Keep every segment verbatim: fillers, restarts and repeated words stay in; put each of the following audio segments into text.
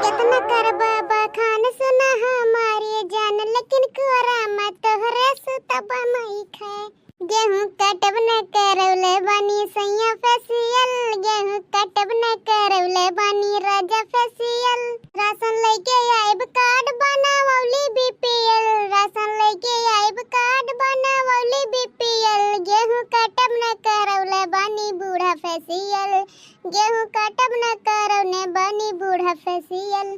केतना करबा बखान सुना हमारे जान, लेकिन कोरा में तोहरे सुतबा माई खाए। गेहूं काटब न करौले बानी सैया facial, गेहूं काटब न करौले बानी राजा facial। राशन लेके आइब कार्ड बनावली बीपीएल, राशन लेके आइब कार्ड बनावली बीपीएल। गेहूं काटब न करौले बानी बूढ़ा facial, गेहूं काटब न करौले बानी बूढ़ा facial।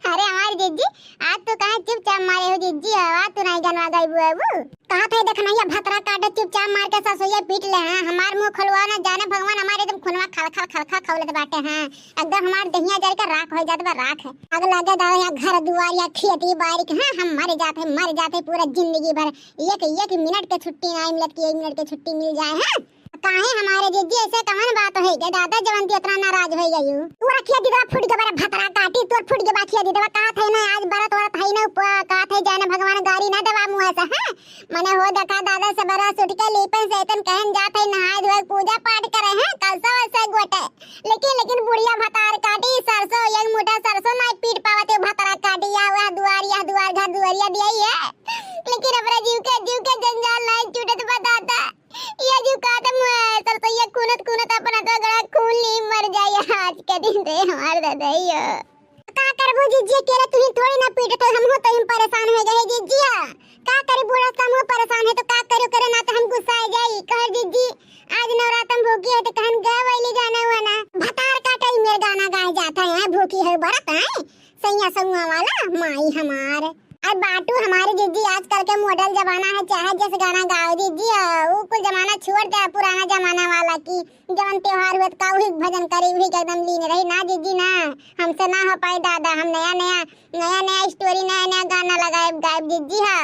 अरे हमारी जिज्जी, आज तू काहे चुपचाप मारे हो जिज्जी, आवाज तू नहीं गनवा गई बुआ बू। कहा था देखनैया भतरा काटे चुपचाप मार के ससुइया पीट ले हैं, हमार मुंह खोलवा ना जाने भगवान हमारे एकदम खुनवा खल खल खल खल खौलत बाटे हैं, एकदम हमार दहिया जर के राख हो जात बा राख। आग लगे दादा यहाँ घर दुआर या खेती बारी के, हाँ हम मर जाते मर जाते पूरा जिंदगी भर एक एक मिनट के छुट्टी ना मिलत कि एक मिनट के छुट्टी मिल जाए हैं। काहे हमारे जिज्जी ऐसे कवन बात होई गए दादा जवन तू इतना नाराज हो गई? तू रखिया दीदा फूट के बड़ा भतरा काटी तोर फूट के बाखिया दीदा कहा थे ना आज बरत वरत है ना उप-, कहा थे जाने भगवान गारी ना दवा मुँह से हैं। मने हो देखा दादा सबेरा से उठ के लीपन से इतन कहन जात है नहाए धोए पूजा पाठ करे हैं कलसा वलसा गोटे। लेकिन लेकिन बुढ़िया भतार काटी सरसों एक मुठा सरसों ना पीट पावत है भतरा काटी या वह दुआर यह दुआर घर दुआरिया दिया ही है। लेकिन अपना जीव के जीव के जंजाल नहीं छूटत बताता। ये जो काटम हुआ है, सरसैया कूनत कूनत अपना तो गला खून ली मर जाए आज के दिन रे हमार ददैया। का करबो जिज्जी, अकेले तुही थोड़ी ना पीटत हो, हमहू तो हम परेशान हो गए जिज्जी। का करी बूढ़ा से हमहू परेशान है तो का करू करे ना तो हम गुस्सा आ जाई। कह जिज्जी आज नवरातम भूखी है तो कहन गा वैली गाना हुआ ना। भतार काटे मेर गाना गाए जाता है, भूखी है बरत है। सैया सौआ वाला माई हमार। अब बाटू हमारे जिज्जी आजकल के मॉडल जमाना है, चाहे जस गाना गाओ जिज्जी, आ, उ कुल जमाना छोड़ दे, पुराना जमाना वाला की जवन त्योहार हुआ का वही भजन करे, वही के एकदम लीन रही ना जिज्जी ना, हमसे ना हो पाई दादा, हम नया नया, नया नया स्टोरी, नया नया गाना लगाए गायब जिज्जी हा।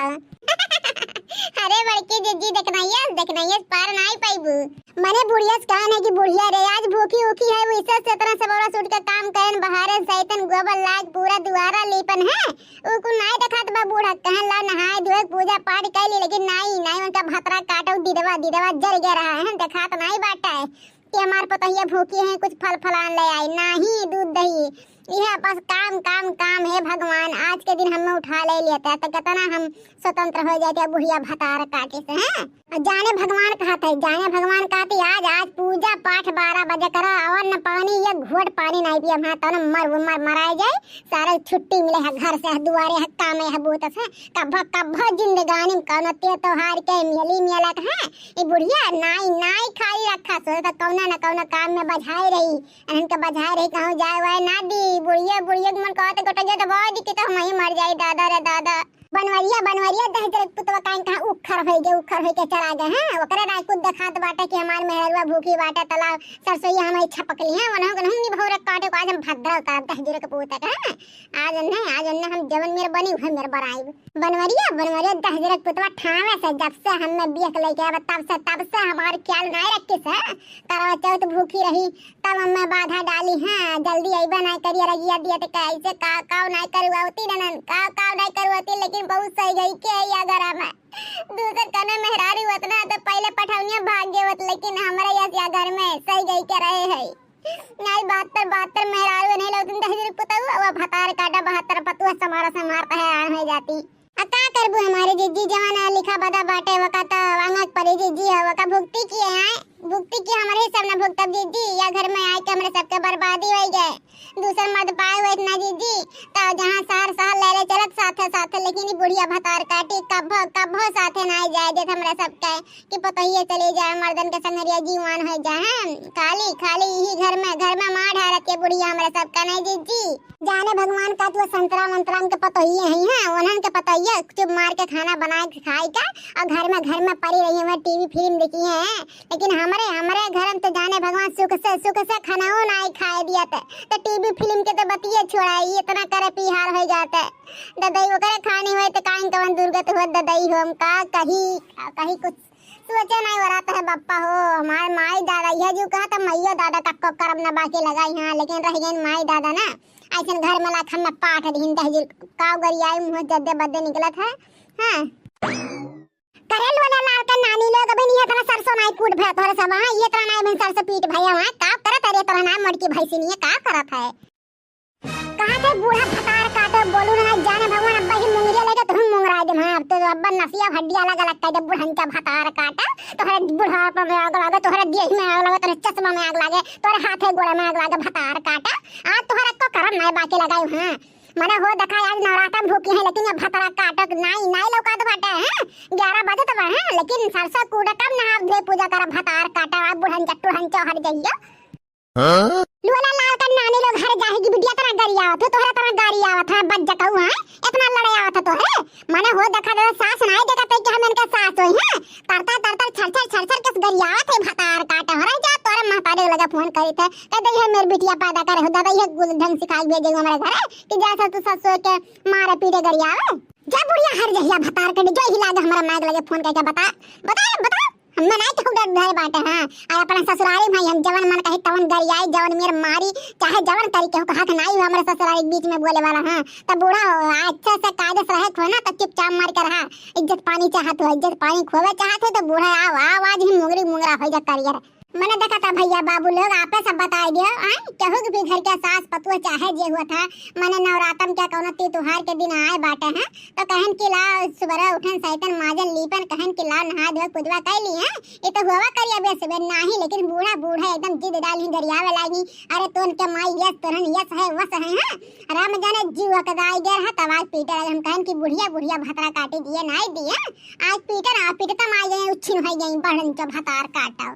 अरे बड़की जिज्जी देखनैया, देखनैया पार ना ही पाईबू। मने बुढ़िया से कहन है कि बुढ़िया रे, आज भूखी उखी है, वो इससे से तरह से बोरा सूट के काम करन, बहारन, सैतन, गोबर लाग, पूरा दुआरा लीपन है। उ कुल नाई देखात बा बूढ़ा, कहन ला नहाए धोए, पूजा पाठ कैली, लेकिन नाई, नाई उनका भतरा काटो, दिदवा, दिदवा जर गया रहा है, देखात नाई बाटा है कि हमार पतोहिया भूखी है, कुछ फल फलान ले आई, नाही दूध दही। यह बस काम, काम, काम है भगवान, आज के दिन हमें उठा ले लेता है, तो कितना हम स्वतंत्र हो जाते हैं बुढ़िया भतार काटे से, हैं? और जाने भगवान कहत है, जाने भगवान कहत है, आज, आज पूजा पाठ बारह बजे करो, अवन न पानी, ये घोट पानी नहीं पिए, हाँ, तो न मर, मर, मराए जाए, सारे छुट्टी मिले है घर से, है दुआरे, है काम है, है बूत से, कब्बो, कब्बो जिंदगानी में कौनो ते त्योहार के मिली मिलत है, ये बुढ़िया नाई, नाई खाली रखा सो, तो कौना न कौनो काम में बझाए रही, इनके बझाए रही, कहूँ जाए वाए ना दी, बुढ़िया, बुढ़िया के मन कहत है, गोटैया दबाओ दी कि तो हम ही मर जाई, दादा रे दादा। बनवरिया, बनवरिया दहिजर के पुतवा काहे कहाँ उखर होई गए, उखर होई के चला गए, हैं? ओकरे राय कुछ देखात बाटे कि हमार मेहररुआ भूखी बाटे, तलाव सरसोईया हमारी छपकली, हैं? वनहु के नहीं निभौरे काटे को आज हम भद्रा उतारब दहिजर के पुतवा के, हैं? आज उन्हें, आज उन्हें हम जवन मेर बनी, उहे मेर बराइब। बनवरिया, बनवरिया दहिजर के पुतवा ठावे से, जब से हमें बियक लेके आवे, तब से, तब से हमार ख्याल नहीं रखी से, करवा चौथ भूखी रही, तब हमें बाधा डाली, हाँ, जल्दी अइबे नाई करिए, रगिया दिया तो कैसे का, का नाई करुआवती ननन, का, का नाई करुआवती, लेकिन बहुत सही गई के या घरा में। दूसर कने मेहरारू होत ना तो पहले पठौनिया भाग गए होत, लेकिन हमरा यस या घर में सही गई के रहे है। नाई बहत्तर, बहत्तर मेहरारू नहीं लगती, दहिजर पुतऊ, अब भतार काटा बहत्तर पतुआ समारा समार पहरान हो जाती। आ का करबू हमारे जिज्जी, जवान लिखा बदा बाटे, वका त वांगक परी जिज्जी है, वका भुगती की है, भुगती की हमरे सब न भुगतब जिज्जी, या घर में आए के हमरे सबके बर्बादी होई गए। दूसर मर्द पाए हुए इतना जिज्जी, त जहाँ सार सार ले ले चलत साथे साथे, लेकिन ई बुढ़िया भतार काटी कभो, कभो साथे ना जाए देत हमरा सबके, कि पतोहिए चले जाए, मर्दन के संगरिया जीवान हो जाए। खाली, खाली यही घर में, घर में मार ढारत के बुढ़िया हमरा सबका नहीं जिज्जी। जाने भगवान का तू संतरा वंतरा के पतोहिए हैं, हाँ, उन्हन के पतोहिए चुप मार के खाना बनाए के खाए का, और घर में, घर में पड़ी रही हैं, टीवी फिल्म देखी हैं। लेकिन हमरे, हमरे घर में तो जाने भगवान सुख से, सुख से खानाओ ना खाए दिया ते, तो टीवी फिल्म के तो बतिये छोड़ा, ये इतना करे पिहार हो जाते। ददई ओकरे खानी होए तो काइन कवन दुर्गत होत ददई हो, हम का कही, का कही कुछ सोचे नहीं वरात है बप्पा हो, हमार माई दादा, यह जो कहा था माइयो दादा तक को करम न बाकी लगाई, हाँ, लेकिन रह गए माई दादा ना, ऐसन घर में लाखन में पाठ दिन दहजिल काव गरियाई मुँह जद्दे बद्दे निकलत है, हाँ। करे लोला लाल के नानी लोग अभी नहीं है, तोरा सरसों नाई कूट भया तोरे सब, हाँ, ये तोरा नाई बहन सरसों पीट भया, हाँ, का करत है रे, तोरा नाम मटकी भैंसी नहीं है, का करत है? कहा थे बूढ़ा भतार काटो, बोलू ना जाने भगवान, अब्बा ही मुंगरिया लेके तुम मुंगरा दे। हाँ, अब तो अब्बा नसिया हड्डी अलग अलग कर दे, बुढ़ंचा भतार काटो। तोहरे बुढ़ापा में आग लागे, तोहरे देह में आग लागे, तोहरे चश्मा में आग लागे, तोहरे हाथे गोड़े में आग लागे, भतार काटो। आज तोहरे को करम नहीं बाकी लगाई। हाँ, मने हो देखा, आज नवराता में भूखी है, लेकिन ये भतार काटो नाई, नाई लौकात बाटे, हैं? ग्यारह बजे तो बा, हैं? लेकिन सरसों कूड़ा कब नहा धोए पूजा करा, भतार काटो, आज बुढ़ंचा टुढ़ंचा हर जइयो। हाँ? लोला लाल का नानी लोग हर जाए कि बिटिया तना गरियावत है, तोहरे तना गरियावत है, बच जकऊ है, इतना लड़े आवत है तोहरे। मने हो देखा दे सास नाई देखत है कि हम इनके सास होई हैं। तरतर तरतर छरछर छरछर के गरियावत है, भतार काटे हो रही जा, तोरे महतारी लगे फोन करी थे, कह दे ये मेरी बिटिया पैदा करे हो दादा, ये कुल ढंग सिखाई भेजे हमारे घरे कि जैसा तू ससुर के मारे पीटे गरियावे। जा बुढ़िया हर जहिया भतार काटे, जो ही लागे हमारा माइक लगे फोन करके बता, बता, बता। हम ना नाई केहू डर धरे बाटे, हाँ। और अपना ससुरारी भाई हम जवन मन कही तवन गरियाई, जवन मेर मारी, चाहे जवन तरीके हो, हक नाई हो हमारे ससुरारी के बीच में बोले वाला, हाँ। तब बूढ़ा हो, अच्छे से कायदे से रहे हो ना, तो चुपचाप मार के रहा। इज्जत पानी चाहत हो, इज्जत पानी खोवे चाहत हो, तो बूढ़ा आओ, आओ, आज ही मुंगरी मुंगरा हो जा करियर। मने देखा था भैया बाबू लोग, आपे सब बताई दियो, आय, केहू के भी घर के सास पतुआ चाहे जे हुआ था, मने नवरातम के कौनो ती त्योहार के दिन आए बाटे हैं, तो कहन कि ला सुबह उठन सैतन माजन लीपन, कहन कि ला नहा धोए पूजवा कर ली हैं, ये तो हुआ करी अबे सुबह नाही, लेकिन बूढ़ा बूढ़ा एकदम जिद डाल ही गरियावे लागी, अरे तो उनके माई यस तोरन यस है वस है, हाँ, राम जाने जीव अकदाई गए रहा, तब आज पीटे लगे, हम कहन कि बुढ़िया बुढ़िया भतरा काटी दिए, नाई दिए, आज पीटे ना, पीटता माई गए, उच्छिन हो गई, बढ़न चो भतार काटो।